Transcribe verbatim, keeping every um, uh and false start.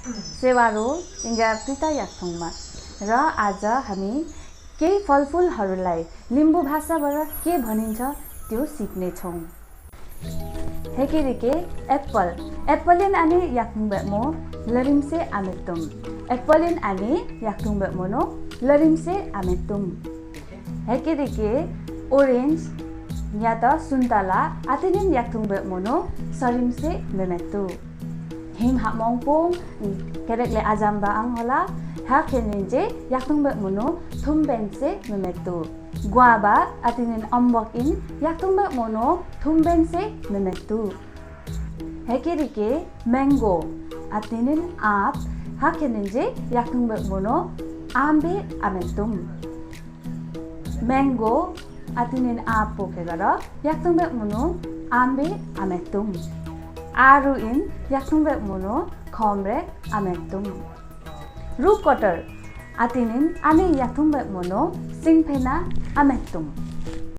सेवारो, इन्गा प्रिता याकथुङमा। र आज हामी केही फलफुलहरूलाई लिम्बू भाषाबाट के भनिन्छ त्यो सिक्नेछौँ। हेकिरिके एप्पल। एप्पलएन आनि याकथुङ बेकमोनो लरिमसे आमेतुम। एप्पलएन आनि याकथुङ बेकमोनो लरिमसे आमेतुम। हेकिरिके ओरेन्ज यात सुन्तला आतिनिन याकथुङ बेकमोनो सरिमसे मेमेतु। हिम हामोङपोङ, केरेकले आजामबा आङहोला, हाखेनिन जे याकथुङ बेकमोनो थुम्बेनसे मेमेतु। ग्वाबा आतिनिन अम्बकइन याकथुङ बेकमोनो थुम्बेनसे मेमेतु। हेकिरिके म्याङ्गो आतिनिन आप, हाखेनिन जे याकथुङ बेकमोनो आम्बे आमेतुम। म्याङ्गो आतिनिन आप पोखेगर याकथुङ बेकमोनो आम्बे आमेतुम। आरुइन याकथुङ बेकमोनो खम्रे आमेतुम। रुख कटहर आतिनिन आनि याकथुङ बेकमोनो सिङफेना आमेतुम।